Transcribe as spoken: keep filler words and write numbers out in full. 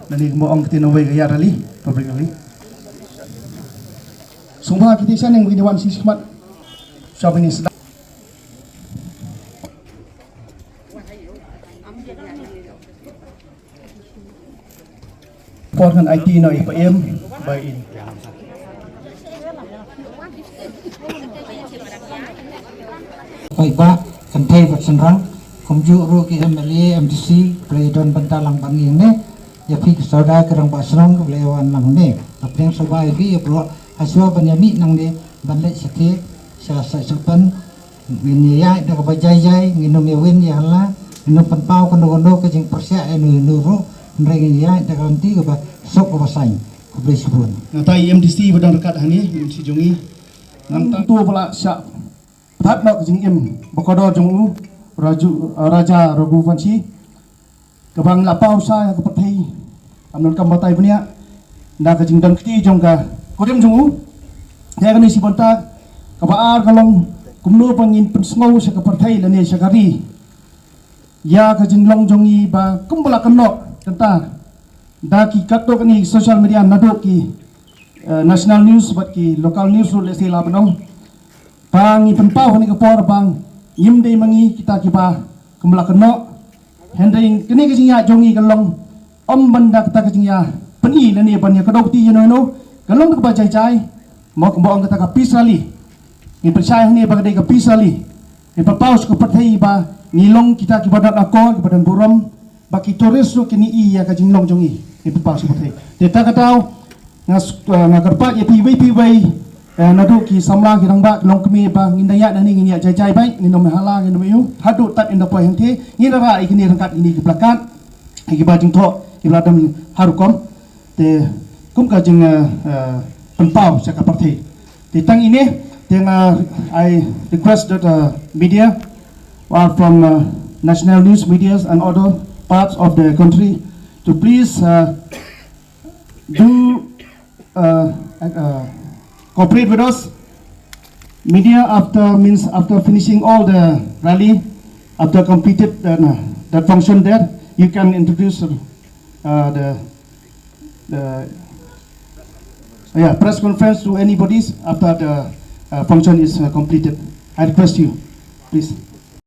Nani mo ong kti na wei ga ya rally, public rally. Sumba kti sa ning wini wan si smat. Sa bini sedap. Por ngan aiti noh ïa i Paiem ba in. Paidbah, kynthei bad shynrang, kumjuh ruh ki M L A, M D C, ki la don bynta lang bad ngi hangne, ïa phi ki sawdong ki rangbah shnong ki la wan lang hangne. Nga pdiang sngewbha ïa phi ïa baroh, hashuwa ban ïa mih nangne ban leit sha ki, sha, sha, sha ban Ngin ïaid da kaba jai jai, ngin ym ïa win ïa hala, ngin ym pynpaw kano kano ka jingpyrshah ïa uno uno ruh, hynrei ngin ïaid da ka lynti kaba suk kaba saiñ. Khublei shibun. Nangta i M D C ba don ryngkat hangne, M D C jong ngi. Nangta to ba la shah pynthut noh ka jingim ba kordor jong u, Raju, Raja Raghuvanshi. Kaba ngi la paw sha ïa ka pyrthei, ym don kam batai bniah, na ka jingdon kti jong ka kurim jong u. Ïa kane shi bynta, kaba ar ka long kumno ba ngin pynsngew sha ka pyrthei lane sha ka ri ïa ka jinglong jong ngi ba kumba la kynnoh kynta da ki katto katne social media naduh ki, eh, national news bad ki local news ruh lehse la ban ong. Ba ngi pynpaw ha kane ka por ba ngim dei ma ngi kita kiba kumba la kynnoh. Hynrei kane ka jingïaid jong ngi ka long ym ban da kata ka jingïa pyni lane ban ïa kdew kti ïano ïano, ka long da kaba jai jai. Mo kumba ong kata ka peace rally. Ngi pynshai hangne ba ka dei ka peace rally. Ngi pynpaw sha ka pyrthei ba ngi long kita kiba don akor, kiba don burom. Ba ki tourist ruh kin ïohi ïa ka jinglong jong ngi, ngi pynpaw sha ka pyrthei. Te ta ka daw nga s-, eh, nga kyrpad ïa phi wei phi wei, eh, naduh ki samla, ki rangbah, ki longkmie, ba ngin da ïaid nangne ngin ïaid jai jai beit, ngin ym hala, ngin ym ïoh haduh tad ynda poi hangtei. Ngin da rah ïa kine ryngkat kine ki plakat, ïa kiba jingthoh kiba la don ha rukom. Te kum ka jing, eh, eh, pynpaw sha ka pyrthei. Te tang ine, te nga, I request that, uh, media who are from, uh, national news medias and other parts of the country to please, uh, do, uh, uh, cooperate with us. Media after, means after finishing all the rally, after completed, uh, no, that function there, you can introduce, uh, the the, yeah, press conference to anybody's after the, uh, function is, uh, completed. I request you, please.